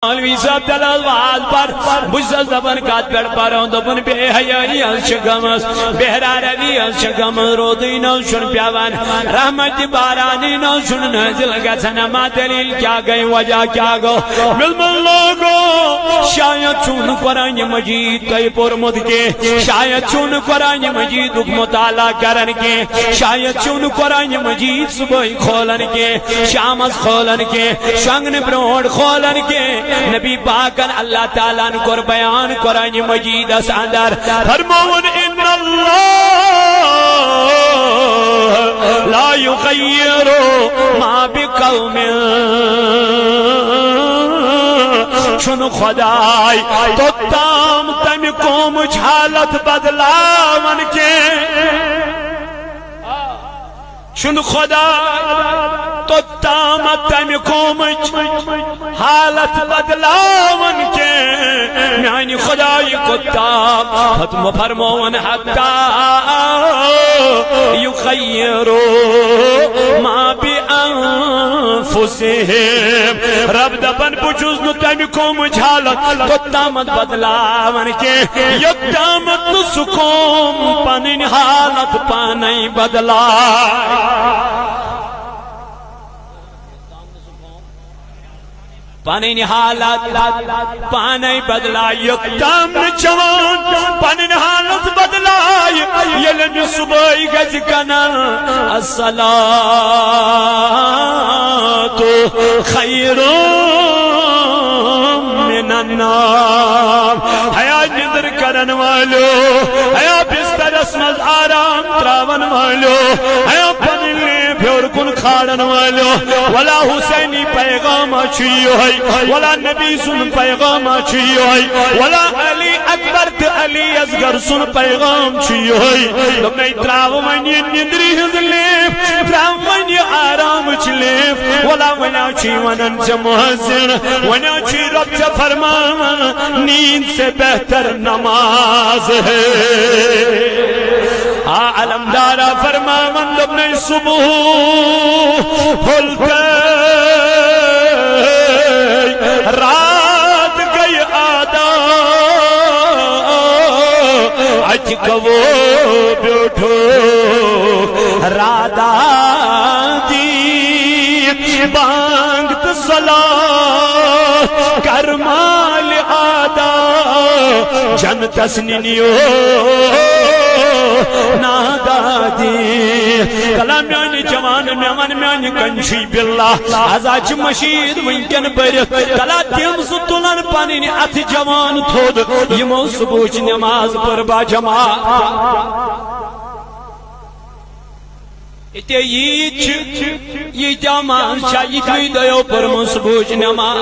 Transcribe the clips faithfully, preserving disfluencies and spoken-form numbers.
مولوی صٲب تیٚلہِ حظ واز پر، بہٕ چھُسس دپان کتھ پٮ۪ٹھ پرو؟ دوٚپُن بے حیٲیی حظ چھِ گٔمٕژ، بے حیا روی حظ چھِ گٔمٕژ، روزٕے نہٕ حظ چھُنہٕ پٮ۪وان۔ رحمتِ بارانی نہٕ حظ چھُنہٕ نٲزِل گژھان۔ اما دلیل کیٛاہ گٔے، وجہ کیٛاہ گوٚو؟ مِلمن لوگو، شاید چھُنہٕ قرآن مجید تۄہہِ پوٚرمُت کینٛہہ، شاید چھُنہٕ قرآن مجیدُک مطالعہ کران کینٛہہ، شاید چھُنہٕ قرآن مجید صبحٲے کھولان کینٛہہ، شامس کھولان کینٛہہ، شۄنٛگنہٕ برونٛٹھ کھولان کینٛہہ۔ نبی پاکن اللہ تعالیٰ ہن کوٚر بیان قرآن مجیدس اندر، فرمووُن، ان اللہ لا یغیر ما بقوم، چھُنہٕ خداے توٚتام تمہِ قومٕچ حالت بدلاوان کینٛہہ۔ چھُنہٕ خداے توٚتام تمہِ قومٕچ حالت بدلاوان کینٛہہ۔ میانہِ خدایہِ کوٚت تام ختم فرمووُن، حتی یغیروا ما بانفسہم۔ رب دپان، بہٕ چھُس نہٕ تمہِ قومٕچ حالت توٚتامتھ بدلاوان کینٛہہ، یوٚتامتھ نہٕ سُہ قوم پنٕنۍ حالت پانے بدلایہِ۔ پنٕنۍ حالت پانے بدلایہِ، یوٚتام نہٕ جوان پنٕنۍ حالت بدلایہِ۔ ییٚلہِ أمِس صبحٲے گژھِ کنن، الصلاۃ خیر من النوم۔ ہیا نندر کرن والو، ہیا بسترس منٛز آرام تراون والو، ہیا پنٕنۍ لیمب ہیوٚر کُن کھالن والو، ولا حسینی پیغام چھُ یِہوٚے، ولا نبی سُنٛد پیغام چھُ یِہوٚے، ولا علی اکبر تہٕ علی اصغر سُنٛد پیغام چھُ یِہوٚے۔ دوٚپمَے، ترٛاو وۄنۍ یہِ نِندرِ ہٕنٛز لیمب، ترٛاو وۄنۍ یہِ آرامٕچ لیمب۔ ولا وۄنۍ چھُے وَنان ژےٚ مُحسن، وۄنۍ چھُے رۄب ژےٚ فرماوان، نیند سے بہتر نماز ہے۔ آ علمدارا فرماوان، دوٚپمَے، صبح پھوٚل تہٕ رات گٔے ادا، اَتہِ کَوو بیوٗٹھو رادا دی۔ بانگ تہٕ صلاة کر مالِ ادا، جنتس نِنیو نادادی۔ کلا میانہِ جوان، مےٚ وَن میانہِ کنجی باللہ، از چھِ مشیٖد وٕنکٮ۪ن بٔرِتھ۔ کلا تِم زٕ تُلن پنٕنۍ اَتھٕ جوان تھوٚد، یِمو صبحٕچ نماز پٔر با جماعت۔ ییٚتہِ عیٖد چھِ، ییٖتیٛاہ منٛز چھا یِتھُے دۄیو پٔرمٕژ صبحٕچ نٮ۪ماز؟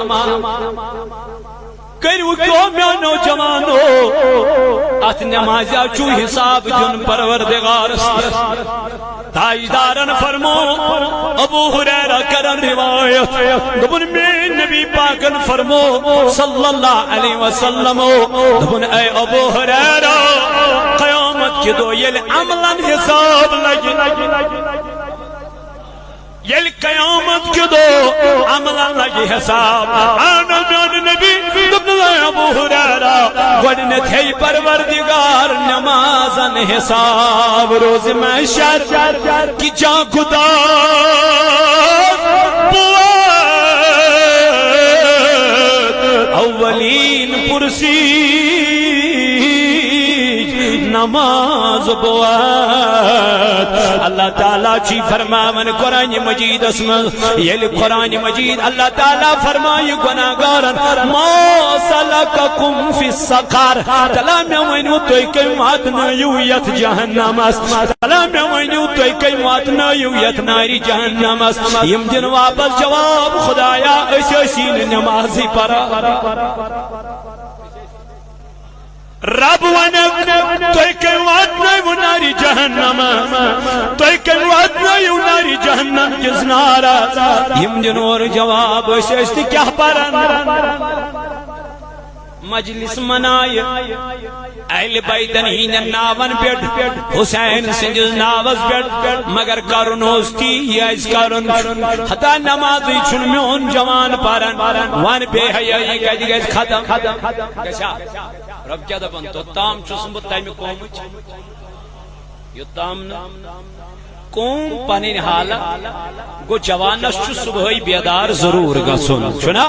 کٔرِو کیٛاہ میٛانیو جوانو، اَتھ نٮ۪مازِ ہا چھُ حِساب دیُن پروردگارس۔ تاجدارن فرمو، ابو ہریرہ کرن روایت، دوٚپُن، میٛٲنۍ نبی پاکن فرمو صلی اللہ علیہ وسلم، دوٚپُن، اے ابو ہریرہ، قیامت کہِ دۄہ ییٚلہِ عملن حساب لگہِ، ییٚلہِ قیامت کہِ دۄہ عملن لگہِ حساب، اہن میون نبی، دوٚپُن، اے ابو ہریرہ، گۄڈٕنیتھٕے پروردگار نمازن حساب روزِ محشر کہِ جا خدا اولین پرسی نماز بوت۔ اللہ تعالیٰ چی فرماون قرآن مجیدس منٛز، ییٚلہِ قرآن مجید اللہ تعالیٰ فرمایہِ گناہگارن، ما سلککم فی سقر؟ تلا مےٚ ؤنِو، تُہۍ کٔمۍ واتنٲیِو یتھ جہنمس؟ تلا مےٚ ؤنِو، تُہۍ کٔمۍ واتنٲیِو یتھ نارِ جہنمس؟ یِم دِن واپس جواب، خدایا، أسۍ ٲسی نہٕ نمازٕے پران۔ رب ونکھ، تُہۍ کٔمۍ واتنٲیِو نارِ جہنمس؟ تُہۍ کٔمۍ واتنٲیِو نارِ جہنم کِس نارس؟ یِم دِن اورٕ جواب، أسۍ ٲسۍ نہٕ کیٛاہ پران۔ مجلس منایہِ اہل بیتن ہٕنٛدٮ۪ن ناون پٮ۪ٹھ، حسین سٕنٛدِس ناوس پٮ۪ٹھ، مگر کرُن اوس تی، یہِ اَسہِ کرُن۔ ہتا نمازٕے چھُنہٕ میون جوان پران، وَن بے حیٲیی کتہِ گژھِ ختم؟ گژھیٛا؟ رۄب کیٛاہ دپان، توٚتام چھُس بہٕ تمہِ قومٕچ، یوٚتام نہٕ قوم پنٕنۍ حالت۔ گوٚو جوانس چھُ صبحٲے بیدار ضروٗر گژھُن، چھُنا؟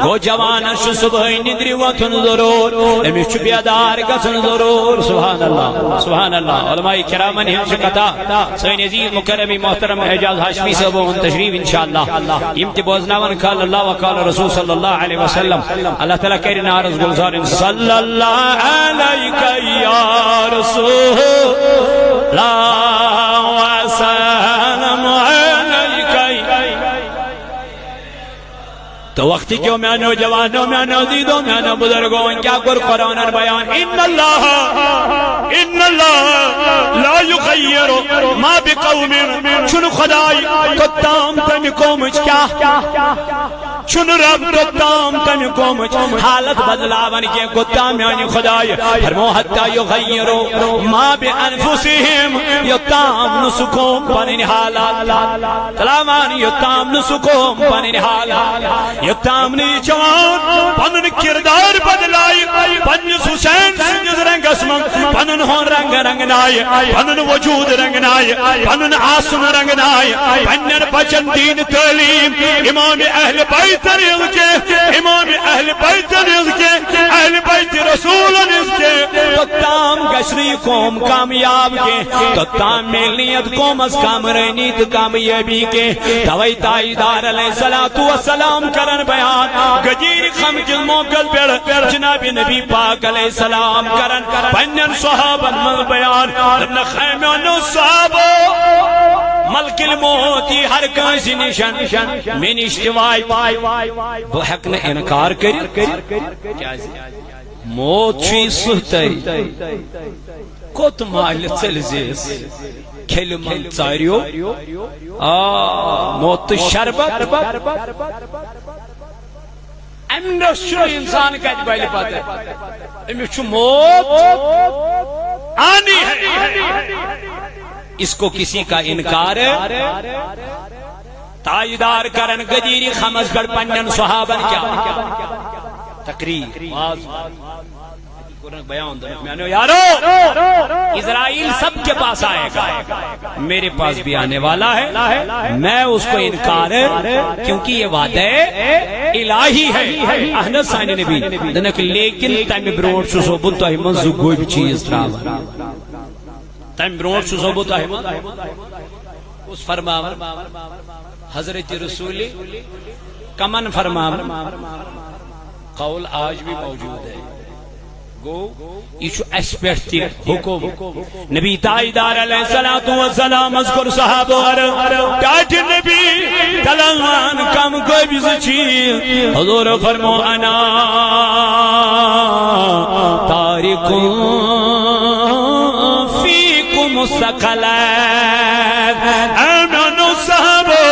گوٚو جوانس چھُ صبحٲے نِندرِ وۄتھُن ضروٗر، أمِس چھُ بیدار گژھُن ضروٗر۔ سبحان اللہ، سبحان اللہ۔ علماء کرامن ہٕنٛز چھِ کتھا۔ سٲنۍ عزیز مکرم محترم اعجاز ہاشمی صٲب ہُنٛد تشریف انشاءاللہ۔ یِم تہِ بوزناون قال اللہ و قال رسول صلی اللہ علیہ وسلم۔ اللہ تعالیٰ کرِ نارس گلزار۔ صلی اللہ علیک یا رسول اللہ و سلم علیک۔ تو وقت کیوں میانو جوانو، میانو عزیزو، میانو بزرگو، وۄنۍ کیٛاہ کوٚر قرآنن بیان؟ ان اللہ، ان اللہ لا یغیر ما بقوم۔ چھُنہٕ خداے توٚتام تمہِ قومٕچ کیٛاہ؟ چھُنہٕ رب توٚتام تمہِ قومٕچ حالت بدلاوان کینٛہہ، کوٚتام میانہِ خدایہِ فرمو حتی یغیروا ما بانفسہم، یوٚتام نہٕ سُہ قوم پنٕنۍ حالت بدلاوان، یوٚتام نہٕ سُہ قوم پنٕنۍ حالت، یوٚتام نہٕ یہِ جوان پنُن کردار بدلایہِ، پننِس حسین سٕنٛدِس رنگس منٛز پنُن ہُہ رنگ رنگنایہِ، پنُن وجود رنگنایہِ، پنُن آسُن رنگنایہِ، پننٮ۪ن بچن دِنۍ تعلیٖم، امام اہل بیتن ہٕنٛز کینٛہہ، امام اہل بیتن ہٕنٛز کینٛہہ، اہل بیت رسولن ہٕنٛز کینٛہہ۔ توٚتام گژھِ نہٕ یہِ قوم کامیاب کینٛہہ، توٚتام میلہِ نہٕ یتھ قومس کامرٲنی تہٕ کامیٲبی کینٛہہ۔ توے تاجدار علیہ الصلوۃ والسلام کرن بیان، غدیر خم کِس موقعس پٮ۪ٹھ جناب نبی پاک علیہ السلام کرن پننٮ۪ن صحابن منٛز بیان، دوٚپنکھ، اے میانیو صحابو، ملک الموت یی ہر کٲنٛسہِ نِشن، مےٚ نِش تہِ واتہِ۔ بہٕ ہٮ۪کہٕ نہٕ انکار کٔرِتھ۔ کیٛازِ؟ موت چھُے سُہ تۄہہِ کوٚت مالہِ ژٔلۍ زیس، کھیلہِ منٛز ژاریو۔ آ، موت تہٕ شربت۔ امہِ نش چھُنہٕ انسان کتہِ بلہِ پتہٕ۔ أمِس چھُ موت آنی ہے۔ اس کو کسی کا انکار ہے؟ تاجدار کرن غدیر خمس پٮ۪ٹھ پننٮ۪ن صحابن کیٛاہ؟ تقریر، واز۔ کوٚرنکھ بیان، دوٚپنکھ، میانیو یارو، عزرائیل سب کے پاس آئے گا، میرے پاس بھی آنے والا ہے، میں اس کو انکار ہے، کیونکہ یہ وعدہ الہی ہے۔ اہن سانہِ نبی، دوٚپنکھ، لیکن تمہِ برونٛٹھ چھُسو بہٕ تۄہہِ منٛز زٕ گوٚبۍ چیٖز ترٛاوان۔ تمہِ برونٛٹھ چھُسو بہٕ تۄہہِ منٛز کُس فرماوان؟ حضرت رسول کمن فرماوان؟ قول آج بھی موجود ہے۔ گوٚو، یہِ چھُ اَسہِ پٮ۪ٹھ تہِ حُکُم۔ نبی تاجدار علیہ الصلوۃ والسلامس کوٚر صحابو عرض، ٹاٹھہِ نبی، تلنگان کم گوٚبۍ زٕ چیٖز؟ حضور فرمو، انا تارک فیکم الثقلین۔ اے میانیو صحابو،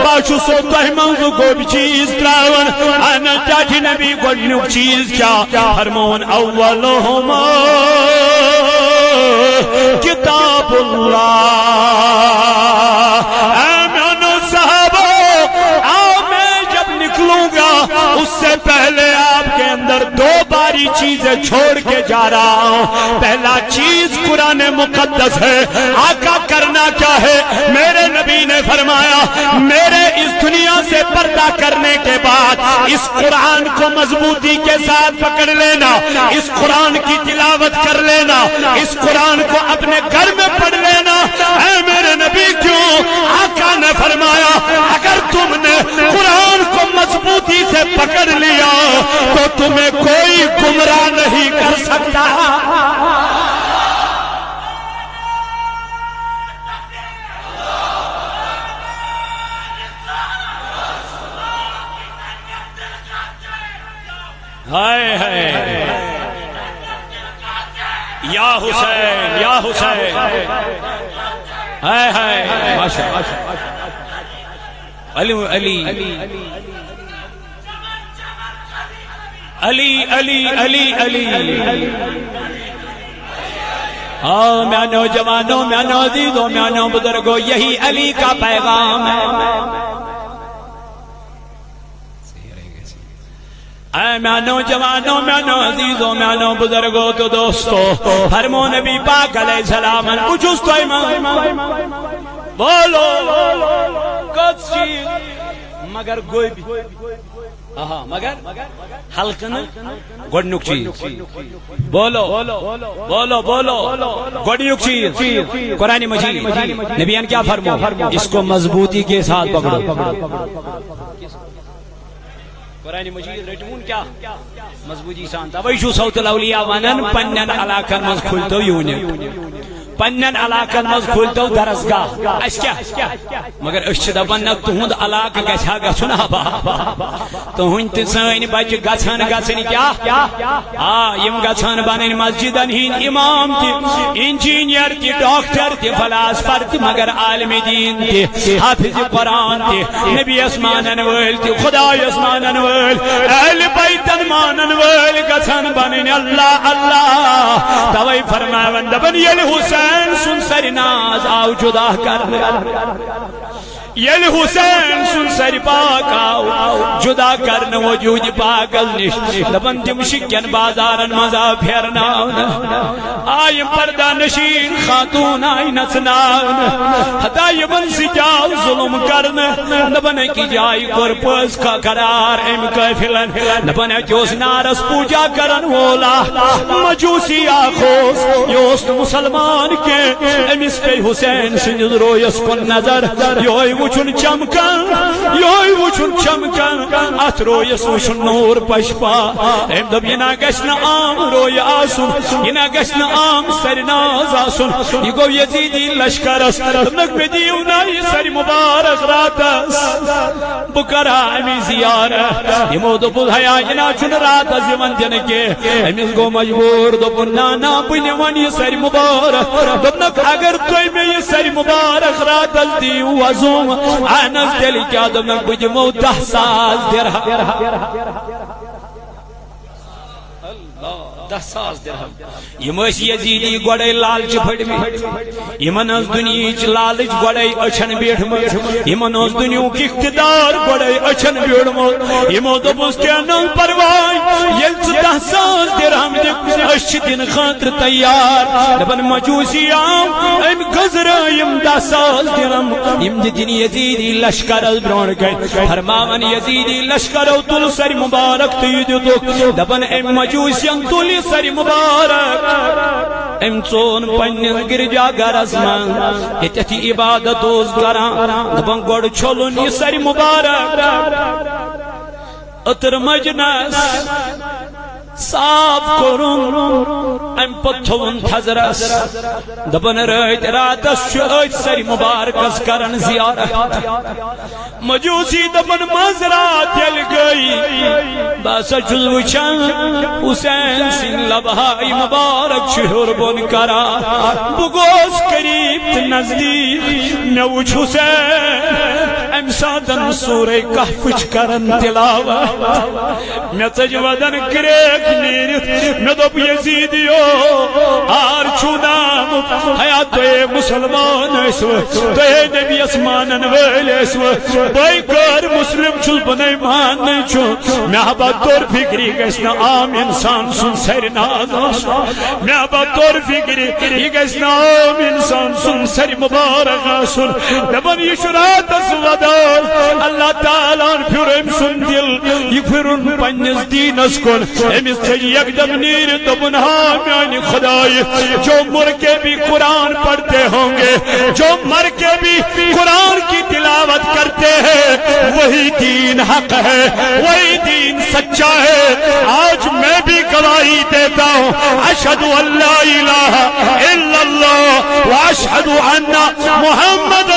بہٕ چھُسو تۄہہِ منٛز گوٚبۍ چیٖز ترٛاوان۔ انا ٹاٹھہِ نبی گۄڈٕنیُک چیٖز کیٛاہ؟ فرمووُن، اولہما کتاب اللہ۔ اے میانیو صحابو، آؤ میں جب نکلوں گا، اس سے پہلے آپ کے اندر دو باری چیزیں چھوڑ کے جا رہا ہوں۔ پہلا چیز قرآن مقدس ہے۔ آقا کرنا کیا ہے؟ میرے نبی نے فرمایا، میرے اس دنیا سے پردہ کرنے کے بعد اس قرآن کو مضبوطی کے ساتھ پکڑ لینا، اس قرآن کی تلاوت کر لینا، اس قرآن کو اپنے گھر میں پڑھ لینا۔ اے میرے نبی، کیوں؟ آقا نے فرمایا، اگر تم نے قرآن کو مضبوطی سے پکڑ لیا تو تمہیں کوئی گمراہ نہیں کر سکتا۔ ہائے ہائے، یا حسین، یا حسین، ہائے ہائے، ماشاءاللہ۔ علی، علی، علی، علی، علی، علی۔ آؤ میانو جوانو، میانو عزیزو، میانو بزرگو، یہی علی کا پیغام ہے۔ اے میانو جوانو، میانو عزیزو، میانو بزرگو تو دوستو، فرمو نبی پاک علیہ السلام، بہٕ چھُس تۄہہِ منٛز۔ بولو، کۄس چیٖز؟ مگر گوبی۔ آہا، مگر ہلکہٕ نہٕ۔ گۄڈٕنیُک چیٖز۔ بولو، بولو، بولو۔ گۄڈٕنیُک چیٖز۔ قرآن مجید۔ نبیَن کیا فرمو؟ اس کو مضبوطی کے ساتھ پکڑو۔ قرآن مجید رٔٹِوُن کیا؟ مضبوٗطی سان۔ توے چھُ صوت الاولیاء ونان، پننٮ۪ن علاقن منٛز کھولتو یوٗنٹ، پننٮ۪ن علاقن منٛز کھولتو درسگاہ۔ اسہِ کیٛاہ؟ مگر أسۍ چھِ دپان، نہ، تُہُنٛد علاقہٕ گژھِ ہا گژھُن آباد۔ تُہٕنٛدۍ تہِ سٲنۍ بچہِ گژھن گژھٕنۍ کیٛاہ؟ آ، یِم گژھن بنٕنۍ مسجدن ہٕنٛدۍ امام تہِ، انجینئر تہِ، ڈاکٹر تہِ، فلاسفر تہِ، مگر عالم دین تہِ، حافظ قرآن تہِ، نبیَس مانن وٲلۍ تہِ، خدایَس مانن وٲلۍ، اہل بیتن مانن وٲلۍ گژھن بنٕنۍ۔ اللہ، اللہ۔ توے فرماوان دپان، ییٚلہِ حسین سُنٛد سرِ ناز آو جدا کرنہٕ، ییٚلہِ حسین سُنٛد سرِ پاک آو جدا کرنہٕ وجود پاکس نِش، دپان، دمشق کٮ۪ن بازارن منٛز آو پھیرناونہٕ، آیہِ پردہ نشین خاتون آیہِ نژناونہٕ، حتی یِمن سۭتۍ آو ظلم کرنہٕ۔ دپان أکِس جایہِ کوٚر پٔز کا-، قرار أمۍ قٲفلن۔ دپان اَتہِ اوس نارس پوٗجا کرن وول اکھ مجوٗسی اکھ اوس، یہِ اوس نہٕ مُسلمان کینٛہہ۔ أمِس پیٚیہِ حسین سٕنٛدِس رویس کُن نظر، یِہوٚے وٕچھُن چمکان، یِہوٚے وٕچھُن چمکان۔ اتھ رویس وٕچھُن نوٗر پشپا۔ أمۍ دوٚپ، یہِ نہ گژھِ نہٕ عام رویہِ آسُن، یہِ نہ گژھِ نہٕ عام سرِ ناز آسُن۔ یہِ گوٚو یزیدی لشکرس۔ دوٚپنکھ، مےٚ دِیِو نا یہِ سرِ مُبارک راتس، بہٕ کرٕ ہا اَمی زیارت۔ یِمو دوٚپُس، ہیا، یہِ نہ چھُنہٕ راتس یِوان دِنہٕ کینٛہہ۔ أمِس گوٚو مجبوٗر، دوٚپُن، نہ، نہ، بہٕ نِمن یہِ سرِ مُبارک۔ دوٚپنکھ، اگر تُہۍ مےٚ یہِ سرِ مُبارک راتس دِیِو وضوٗم، اہن حظ، تیٚلہِ کیٛاہ؟ دوٚپنکھ، بہٕ دِمو دَہ ساس درہم۔ دَہ ساس درہم۔ یِم ٲسۍ یزیدی گۄڈَے لالچہِ پھٔٹمٕتۍ۔ یِمن ٲس دُنیہٕچ لالٕچ گۄڈَے أچھن بیٖٹھمٕژ۔ یِمن اوس دُنیہُک اقتدار گۄڈَے أچھن بیٖٹھمُت۔ یِمو دوٚپُس، کینٛہہ نہٕ پرواے، ییٚلہِ ژٕ دَہ ساس درہم دِکھ، أسۍ چھِ دِنہٕ خٲطرٕ تیار۔ دَپان، مجوٗسی آو، أمۍ گٔنٛزرٲے یِم دَہ ساس درہم، یِم دِتِن یزیدی لشکرس برونٛٹھ کَنہِ۔ فرماوان، یزیدی لشکرو تُل سرِ مُبارک تہٕ یہِ دِتُکھ۔ دَپان، أمۍ مجوٗسین تُل یہِ سرِ مُبارک، أمۍ ژون پننِس گرجا گرس منٛز، ییٚتٮ۪تھ یہِ عبادت اوس کران۔ دَپان، گۄڈٕ چھوٚلُن یہِ سرِ مُبارک، عطر مجنس صاف کوٚرُن، اَمہِ پتہٕ تھوٚوُن تھزرس۔ دَپان، رٲتۍ راتس چھُ أتھۍ سرِ مُبارکس کران زیارت۔ مجوٗسی دَپان، منٛز راتھ ییٚلہِ گٔے، بہٕ ہسا چھُس وٕچھان حسین سٕنٛدۍ لبہٕ ہاے مُبارک چھِ ہیوٚر بۄن کران۔ بہٕ گوس قریب تہٕ نزدیٖک، مےٚ وٕچھ حسین، اَمہِ ساتن سورہ کہفٕچ کران تلاوت۔ مےٚ ژٔج وَدَن کرٛیک نیٖرِتھ۔ مےٚ دوٚپ، یزیٖدیو، آر چھُو نہٕ آمُت؟ ہیا تُہۍ مُسلمان ٲسِوٕ، تُہۍ نبیَس مانَن وٲلۍ ٲسِوٕ۔ بٕے غٲر مُسلِم چھُس، بہٕ نَے ماننٕے چھُس۔ مےٚ ہبا توٚر فِکرِ، یہِ گژھِ نہٕ عام اِنسان سُنٛد سَرِ ناز آسُن۔ مےٚ ہبا توٚر فِکرِ، یہِ گژھِ نہٕ عام اِنسان سُنٛد سَرِ مُبارک آسُن۔ دَپان، یہِ چھُ راتَس وَدان۔ اللہ تعالیٰ ہَن پھیُر أمۍ سُنٛد دِل۔ یہِ پھِرُن پننِس دیٖنس کُن۔ أمِس ژٔج یکدم نیٖرِتھ، دوٚپُن، ہاں میانہِ خدایہِ، جو مر کے بھی قرآن پڑھتے ہوں گے، جو مر کے بھی قرآن کی تلاوت کرتے ہیں، وہی دین حق ہے، وہی دین سچا ہے۔ آج میں بھی گواہی دیتا ہوں، اشہد ان لا الہ الا اللہ و اشہد ان محمد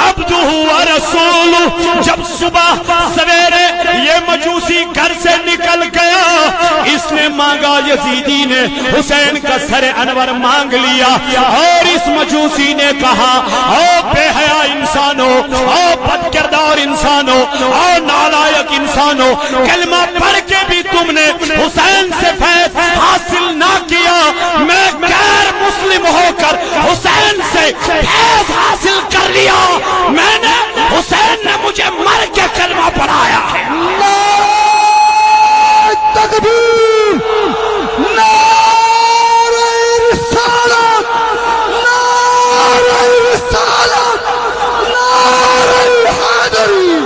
عبدہ و رسولہ۔ جب صبح سویرے یہ مجوسی گھر سے نکل گیا، اس نے مانگا، یزیدی نے حسین کا سر انور مانگ لیا، اور اس مجوسی نے کہا، او بے حیا انسانوں، او بد کردار انسانوں، او نالائق انسانوں، کلمہ پڑھ کے بھی تم نے حسین سے فیض حاصل نہ کیا۔ میں غیر مسلم ہو کر حسین سے فیض حاصل کر لیا۔ میں نے، حسین نے مجھے مر کے کلمہ پڑھایا ہے۔ نعرہ تکبیر، نعرہ رسالت، نعرہ رسالت، نعرہ حیدری،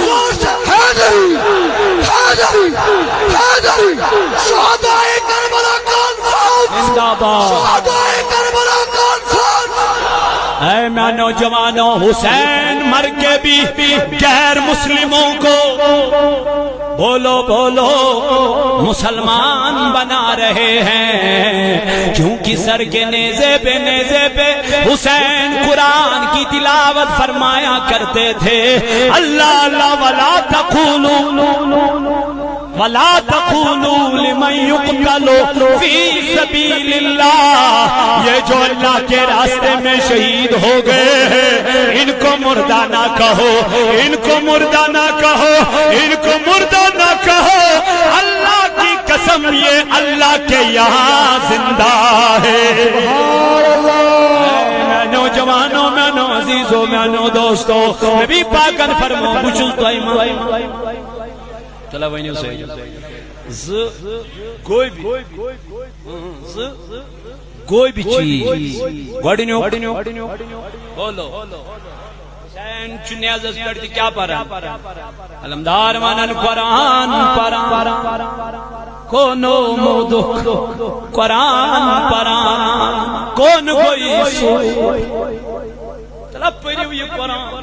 زور سے حیدری، حیدری، حیدری، شہدائے کربلا کانفرنس، زندہ باد۔ شہدائے کربلا کانفرنس۔ اے میانو جوانو، حسین مر کے بھی غیر مسلموں کو بولو بولو مسلمان بنا رہے ہیں، کیونکہ سر کے نیزے پہ، نیزے پہ حسین قرآن کی تلاوت فرمایا کرتے تھے۔ اللہ اللہ، ولا تقولوا، ولا تقولوا لمن يقتل في سبيل الله، یہ جو اللہ کے راستے میں شہید ہو گئے ہیں، ان کو مردہ نہ کہو، ان کو مردہ نہ کہو، ان کو مردہ نہ کہو۔ اللہ کی قسم، یہ اللہ کے یہاں زندہ ہے۔ اے میانو جوانو، میانو عزیزو، میانو دوستو، نبی پاکن فرمو، بچوز دائما۔ تلا ونیو سید۔ ز گوئی بی۔ ز گوئی بی چیز۔ گوڑنیو۔ بولو۔ حسین چھ نیزس پٮ۪ٹھ تہِ کیٛاہ پران؟ علمدار ونان قرآن پران۔ کونو مودک قرآن پران۔ کون گوئی سو؟ تلا پٔرِو یہِ قرآن۔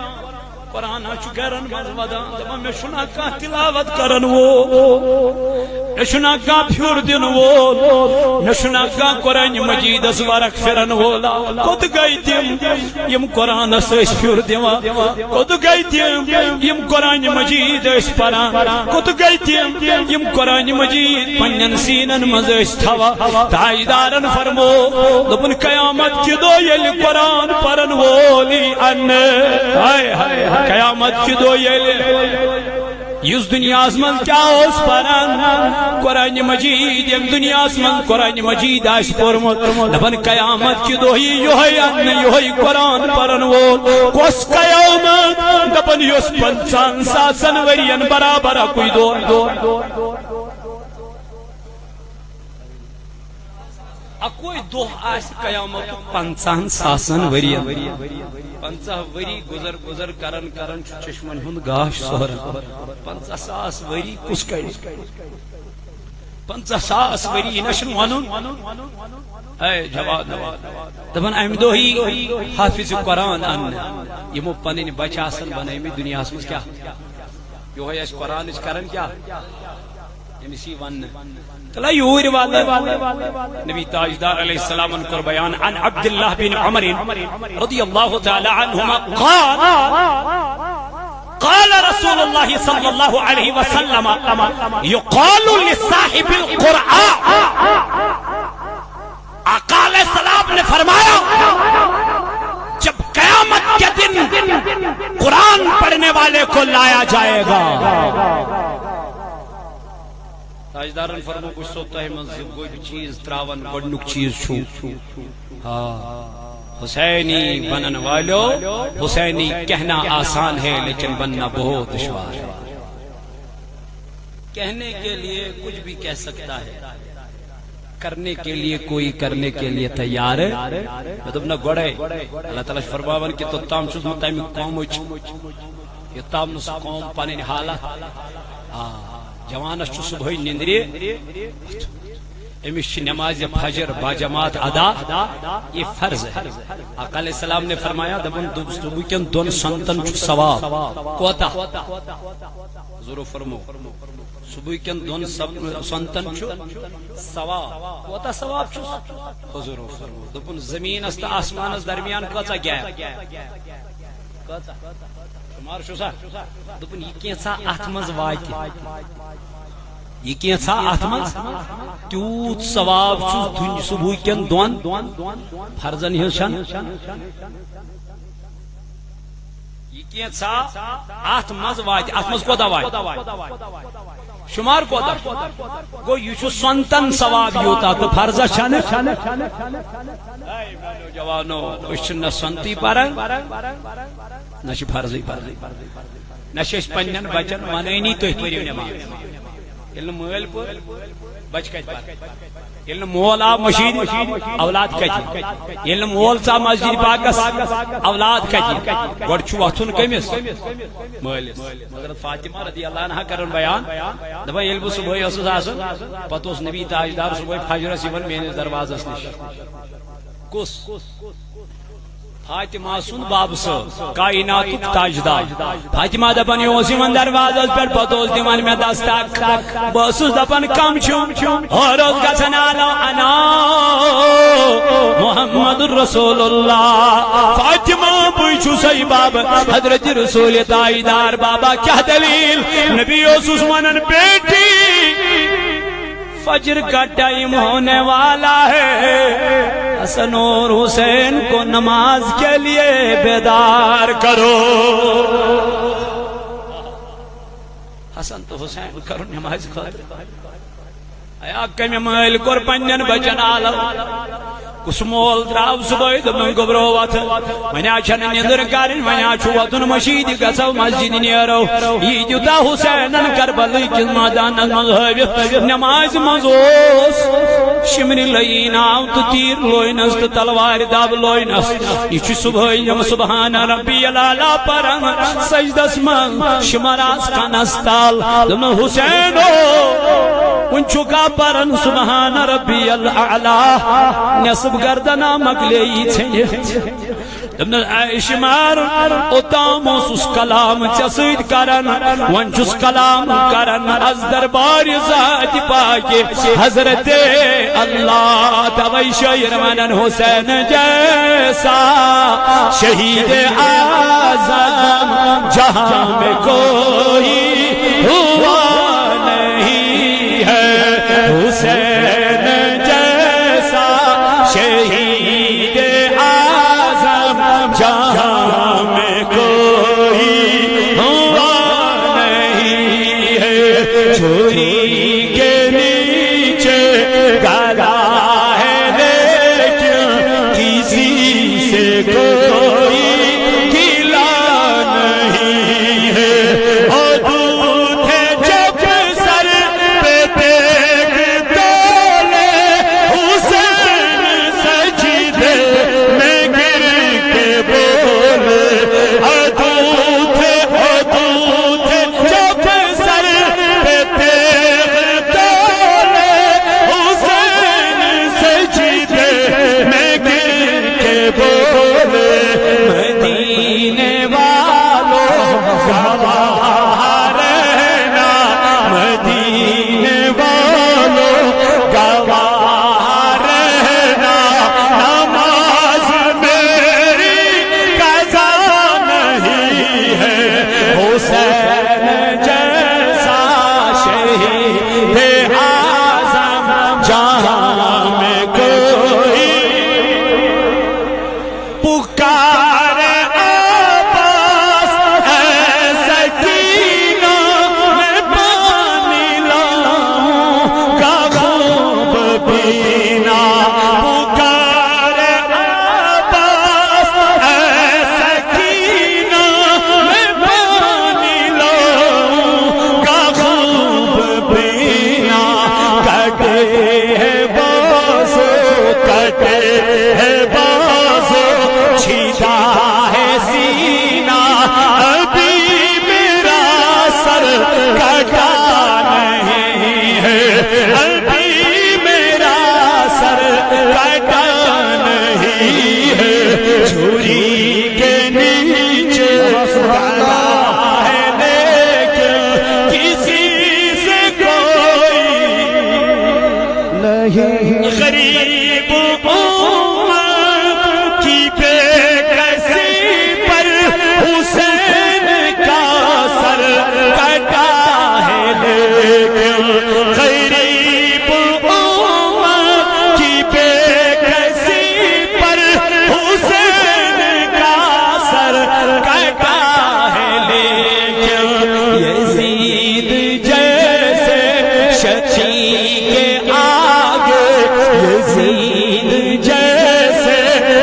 قرآن ہا چھُ گرن منٛز ودان، دپان، مےٚ چھُنہ کانٛہہ تلاوت کرن وول، مےٚ چھُنہ کانٛہہ پھیُر دِنہٕ وول، مےٚ چھُنہ کانٛہہ قرآن مجیدس ورق پھرن وول۔ کوٚت گٔے تِم، یِم قرآنس ٲسۍ پھیُر دِوان؟ کوٚت گٔے تِم، یِم قرآن مجید ٲسۍ پران؟ کوٚت گٔے تِم، یِم قرآن مجید پننٮ۪ن سیٖنن منٛز ٲسۍ تھاوان؟ تاجدارن فرمو، دوٚپُن، قیامت کہِ دۄہ ییٚلہِ قرآن پرن وول یی انہٕ، ہاے ہاے ہاے، قیامت کہِ دۄہ ییٚلہِ یُس دُنیاہس منٛز کیٛاہ اوس پران، قرآن مجید، ییٚمۍ دُنیاہس منٛز قرآن مجید آسہِ پوٚرمُت، دپان، قیامت کہِ دۄہ یی یِہوٚے انہٕ، یِہوٚے قرآن پرن وول۔ کۄس قیامت؟ دپان، یۄس پنٛژاہن ساسن ؤرین برابر اکُے دۄہ۔ اکوے دۄہ آسہِ قیامتُک پنٛژاہن ساسن ؤرین۔ پنٛژاہ ؤری گُزر گُزر کران کران چھُ چشمن ہُنٛد گاش سوران۔ پنٛژاہ ساس ؤری کُس کڑِ؟ پنٛژاہ ساس ؤری نہ چھُنہٕ ونُن۔ اے جوان، دپان، امہِ دۄہ یی حافظ قرآن اننہٕ۔ یِمو پنٕنۍ بچہِ آسن بنٲومٕتۍ دُنیاہس منٛز کیٛاہ؟ یِہوٚے آسہِ قرآنٕچ کران کیٛاہ؟ أمِس یی وننہٕ۔ تہٕ لہ یوٗرۍ وَلہٕ۔ نبی تاجدار علیہ السلامن کوٚر بیان، عن عبد الله بن عمر رضي الله تعالى عنهما قال، قال رسول الله صلى الله عليه وسلم، يقال لصاحب القرآن، آقا علیہ السلام نے فرمایا، جب قیامت کے دن قرآن پڑھنے والے کو لایا جائے گا۔ تاجدارن فرمو، بہٕ چھُسو تۄہہِ منٛز زٕ گوٚبۍ چیٖز ترٛاوان۔ گۄڈٕنیُک چیٖز چھُ، آ، حسینی بنن والو، حسینی کہنا آسان ہے لیکن بننا بہت دشوار ہے۔ کہنے کے لیے کچھ بھی کہہ سکتا ہے، کرنے کے لیے کوئی کرنے کے لیے تیار ہے۔ مےٚ دوٚپ نہ گۄڈے، اللہ تعالیٰ چھُ فرماوان کہِ توٚتام چھُس بہٕ تَمہِ قومٕچ، یوٚتام نہٕ سُہ قوم پنٕنۍ حالت، آ، جوانس چھُ صبحٲے نِندرِ، أمِس چھِ نمازِ فجر باجماعت ادا، یہ فرض ہے۔ آقا علیہ السلام نے فرمایا، دپان، دو-، صبح کٮ۪ن دۄن سنتن چھُ ثواب۔ کوتاہ؟ حضورو فرمو، صبح کٮ۪ن دۄن سب-، سنتن چھُ ثواب۔ کوتاہ ثواب چھُس؟ حضورو فرمو، دوٚپُن، زمینس تہٕ آسمانس درمیان کۭژاہ gap؟ کۭژاہ؟ شُمار چھُسا؟ دوٚپُن، یہِ کینٛژھا اتھ منٛز واتہِ، یہِ کینٛژھا اتھ منٛز، تیوٗت ثواب چھُس دُنۍ-، صبحٕکٮ۪ن دۄن فرضن ہٕنٛز چھَنہٕ۔ یہ کینٛژھا اتھ منٛز واتہِ، اتھ منٛز کوتاہ واتہِ؟ شمار کوتاہ؟ گوٚو، یہِ چھُ سۄنتن ثواب یوٗتاہ تہٕ فرضس چھنہٕ۔ اے میانیو جوانو، أسۍ چھِنہٕ نہ سۄنتٕے پران، نہ چھِ فرضٕے پران، نہ چھِ أسۍ پننٮ۪ن بچن ونٲنی تُہۍ پٔرِو نٮ۪ماز۔ ییٚلہِ نہٕ مٲلۍ پوٚر، بچہِ کتہِ پرن؟ ییٚلہِ نہٕ مول آو مٔشیٖد، اولاد کتہِ؟ ییٚلہِ نہٕ مول ژاو مسجد پاکس، اولاد کتہِ؟ گۄڈٕ چھُ وۄتھُن کٔمِس؟ مٲلِس۔ حضرت فاطمہ رضی اللہ عنہا کرن بیان، دپان، ییٚلہِ بہٕ صبحٲے ٲسٕس آسان، پتہٕ اوس نبی تاجدار صبحٲے فجرس یِوان میٲنِس دروازس نِش۔ کُس؟ فاطمہ سُنٛد بابہٕ صٲب، کائناتُک تاجدار۔ فاطمہ دپان، یہِ اوس یِوان دروازس پٮ۪ٹھ، پتہٕ اوس دِوان مےٚ دستک۔ بہٕ ٲسٕس دپان، کم چھُ؟ ہورٕ اوس گژھان، آلو انا محمد رسول اللہ۔ فاطمہ، بٕے چھُسے بابہٕ حضرت رسول تاجدار۔ بابا، کیٛاہ دلیل؟ نبی اوسُس ونان، بیٹی، فجر کا ٹائم ہونے والا ہے، حسن اور حسین کو نماز کے لیے بیدار کرو۔ حسن تو حسین کرو نماز خاطر۔ ایا کمہِ مٲلۍ کوٚر پننٮ۪ن بچن آلو؟ کُس مول درٛاو صبحٲے، دوٚپُن، گوٚبرو وۄتھ، وۄنۍ آز چھنہٕ نیٚنٛدٕر کرٕنۍ، وۄنۍ آز چھُ وۄتھُن مٔشیٖدِ، گژھو مسجدِ نیرو۔ یی دیُتا حسینن کربلہٕ کِس مٲدانس منٛز ہٲوِتھ۔ نمازِ منٛز اوس شمرِ لعین آو تہٕ تیٖر لوینس تہٕ تلوارِ دب لوینس۔ یہِ چھُ صبحٲے یِم سبحان ربی الاعلیٰ پران سجدس منٛز، شمر آس کنس تل۔ دوٚپُن، حسینو، وُنہِ چھُکھا پران سبحان ربی الاعلیٰ؟ نصف گردنا مۄکلے یی ژھیٚنِتھ۔ دوٚپنس، اے شمار، اوٚتام اوسُس کلام ژےٚ سۭتۍ کران، وۄنۍ چھُس کلام کران از دربارِ ذاتِ پاکِ حضرت اللہ۔ توے شٲعر ونان، حسین جیسا شہیدِ اعظم جہاں میں کوئی ہوا نہیں ہے، حسین جیسا شہیدِ اعظم جہاں میں کوئی ہوا نہیں ہے۔ چھری کے نیچے گلا ہے لیکن کسی سے کوئی گلہ نہیں ہے۔ اور دودھ ہے جب سر پہ تیغ تولے، حسین سجدے میں گر کے بولے۔ اور دودھ ہے، اور دودھ ہے جب سر پہ تیغ تولے، حسین سجدے میں گر کے بولے۔ مدینے والوں، گواہ رہنا، مدینے والوں، گواہ رہنا، نماز میری قضا نہیں ہے۔ حسین جیسا شہیدِ اعظم جہاں میں کوئی، پکار عباس، اے سکینہ، میں پانی لاؤں گا خوب پینا۔ پکار عباس، اے سکینہ، میں پانی لاؤں گا خوب پینا۔ کٹے ہیں بازو، کٹے ہیں بازو، چھیدا ہے سینہ، ابھی میرا سر کٹا نہیں ہے، ابھی میرا سر کٹا نہیں ہے۔ چھری کے نیچے گلا ہے لیکن کسی سے کوئی نہیں۔ غریب امت کی بے کسی پر حسین کا سر کٹا ہے، لیکن غریب امت کی بے کسی پر حسین کا سر کٹا یزید جیسے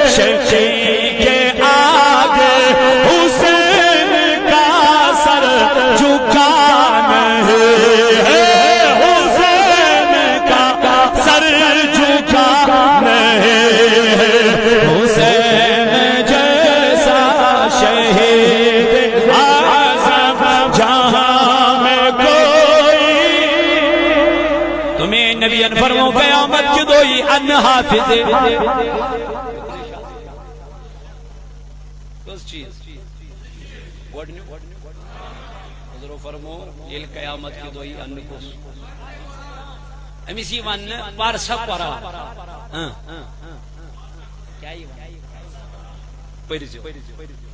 شقیق کے آگے حسین کا سر جھکا نہیں ہے، حسین کا سر جھکا نہیں ہے، حسین جیسا شہید اعظم جہاں میں کوئی۔ تمہیں نبی انفرمو قیامت کی دوئی ان حافظ۔ کس چیز؟ گۄڈٕنیُک۔ حضور فرمو، ییٚلہِ قیامت کہِ دۄہ یی اننہٕ کُس؟ أمِس یی وننہٕ، پر سا قرآن۔ ہاں۔ کیٛاہ یی وننہٕ؟ پٔرۍزیو۔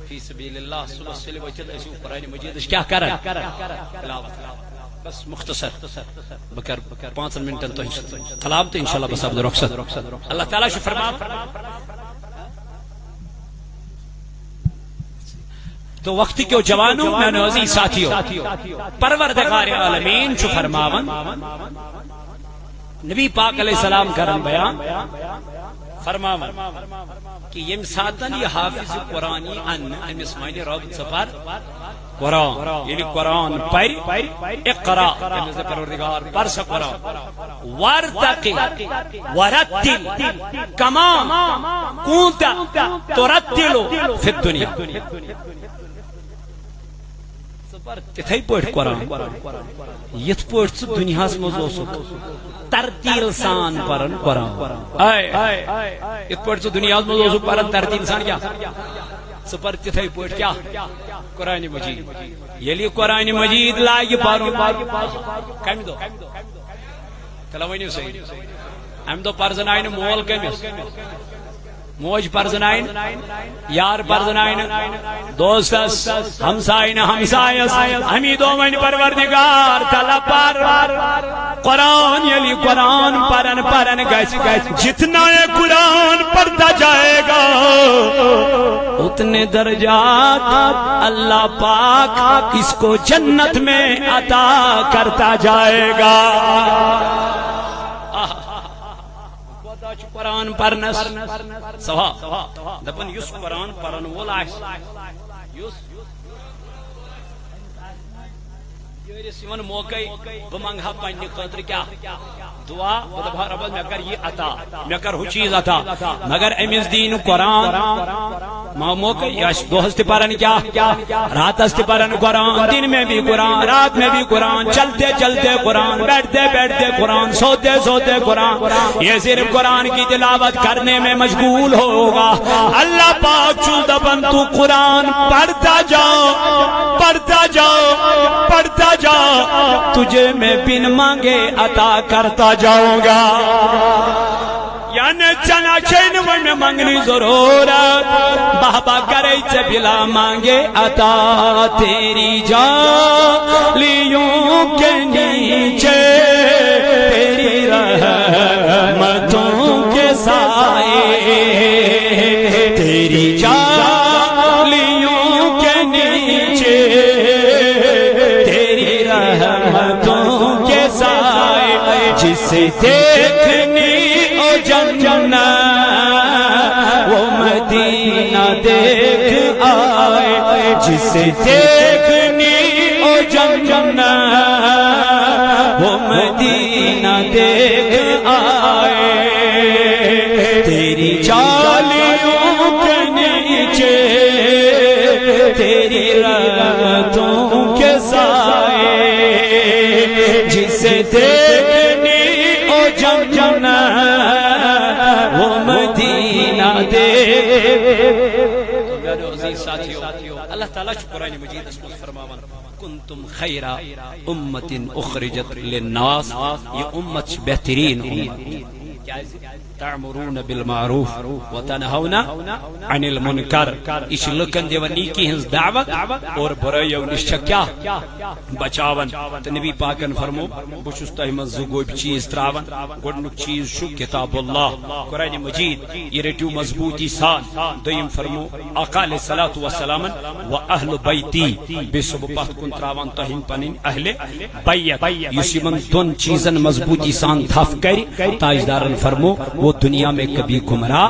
فی سبیل اللہ، صبح سُلہِ ؤتھِتھ ٲسِو قرآن مجیدٕچ کیٛاہ کران؟ تلاوت۔ بس مختصر۔ بہٕ کرٕ پانٛژن منٹن تۄہہِ سۭتۍ کلام تہٕ انشاءاللہ بہٕ سپدٕ رۄخصت۔ اللہ تعالیٰ چھُ فرمان، تو وقت کیو جوانو، میانو عزیز ساتھیو، پروردگار عالمین چھُ فرماوان، نبی پاک علیہ السلام کرن بیان، فرماوان کہ یم ساتن یہ حافظ قرآن یی ان، امس ونہِ رب ژٕ پر قرآن، ییٚلہِ قرآن پرِ، اقرا، تٔمِس دِ پروردگار، پر سا قرآن۔ ورتقی ورتل کما کنت ترتل فی الدنیا۔ ژٕ پر تِتھے پٲٹھۍ قرآن، یِتھ پٲٹھۍ ژٕ دُنیاہس منٛز اوسُکھ ترتیل سان پران قرآن۔ اے، یِتھ پٲٹھۍ ژٕ دُنیاہس منٛز اوسُکھ پران ترتیل سان، کیٛاہ؟ ژٕ پر تِتھے پٲٹھۍ کیٛاہ؟ قرآن مجید۔ ییٚلہِ یہِ قرآن مجید لاگہِ پرُن، کمہِ دۄہ؟ تیٚلہِ ؤنِو صحیح۔ امہِ دۄہ پرزناوِ نہٕ مول کٔمِس؟ موج پرزناوِ نہٕ، یار پرزناوِ نہٕ، دوستس، ہمسایہِ نہٕ ہمسایس۔ امی دۄہ ونہِ پروردگار تعالیٰ پر قرآن۔ ییٚلہِ قرآن پرن پرن گژھِ، گژھِ، جتنا یہ قرآن پڑھتا جائے گا، اتنے درجات اللہ پاک اس کو جنت میں عطا کرتا جائے گا۔ خدا چھُ قرآن پرنس سوا دپان، یُس قرآن پرن وول آسہِ، یُس یٲرِس یِوان موقعے، بہٕ منٛگہٕ ہا پننہِ خٲطرٕ کیٛاہ؟ دعا، بہٕ دپہٕ ہا، رۄبس، مےٚ کر یہِ عطا، مےٚ کر ہُہ چیٖز عطا، مگر أمِس دی نہٕ قرآن۔ ما موقعے، یہِ آسہِ دۄہس تہِ پران کیٛاہ؟ راتس تہِ پران قرآن، دن میں بھی قرآن، رات میں بھی قرآن، چلتے چلتے قرآن، بیٹھتے بیٹھتے قرآن، سوتے سوتے قرآن۔ یہ صرف قرآن کی تلاوت کرنے میں مشغول ہوگا۔ اللہ پاک چھُ دپان، تو قرآن پڑھتا جاؤ، پڑھتا جاؤ، پڑھتا جاؤ، تجھے میں بن مانگے عطا کرتا جاؤں گا۔ یعنی ژےٚ نہ چھے نہٕ وۄنۍ مےٚ منٛگنٕچ ضروٗرت، بہبا کرے ژےٚ بلا مانگے عطا۔ تیری جالیوں کے نیچے، تیری رحمتوں کے سائے، تیری جالیوں کے نیچے، تیری رحمتوں کے سائے۔ جسے دیکھنی او جنت، وہ مدینہ دیکھ آئے۔ جسے دیکھنی او جنت، وہ مدینہ دیکھ آئے۔ تیری جالیوں کے نیچے، تیری رحمتوں کے سائے، جسے دیکھنی او جنت، وہ مدینہ دیکھ۔ تو میانو عزیز ساتھیو، اللہ تعالیٰ چھُ قرآن مجیدس منٛز فرماوان، کنتم خیر امت اخرجت للناس، یہ امت چھِ بہترین امت۔ کیازِ؟ تأمرون بالمعروف وتنهون عن المنکر۔ یہ چھِ لُکن دِوان نیکی ہٕنٛز دعوت اور برٲیو نِش چھِ کیٛاہ؟ بچاوان۔ تہٕ نبی پاکن فرمو، بہٕ چھُس تۄہہِ منٛز زٕ گوٚبۍ چیٖز ترٛاوان۔ گۄڈٕنیُک چیٖز چھُ کتاب اللہ، قرآن مجید، یہِ رٔٹِو مضبوٗطی سان۔ دوٚیِم فرمو، آقا علیہ الصلوۃ والسلامن، و اہل بیتی، بیٚیہِ چھُسو بہٕ پتھ کُن ترٛاوان تۄہہِ پنٕنۍ اہل بیت، یُس یِمن دۄن چیٖزن مضبوٗطی سان تھپھ کرِ۔ تاجدارن فرمو، وہ دنیا میں کبھی گمراہ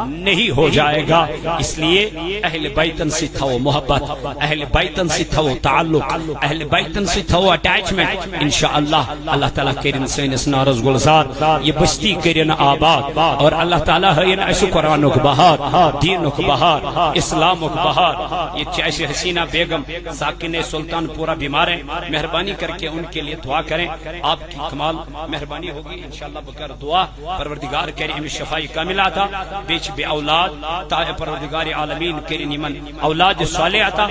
نہیں ہو جائے گا۔ اس لیے اہل بیتن سے تھو محبت، اہل بیتن سے تھو تعلق، اہل بیتن سے تھو اٹیچمنٹ۔ انشاءاللہ اللہ تعالیٰ کرن سٲنِس نارس گلزار، یہ بستی کرن آباد، اور اللہ تعالیٰ ہٲیِن اسہِ قرآنُک بہار، دینُک بہار، اسلامُک بہار۔ یہ چھ اسہِ حسینہ بیگم ساکن سلطان پورہ بیمار ہیں، مہربانی کر کے ان کے لیے دعا کریں، آپ کی کمال مہربانی ہوگی۔ انشاءاللہ بکر دعا، پروردگار کرِ أمِس شفاء کاملہ عطا، بیٚیہِ چھِ بے اولاد، تا پروردگار عالمین کرِ یِمن اولاد صالح عطا۔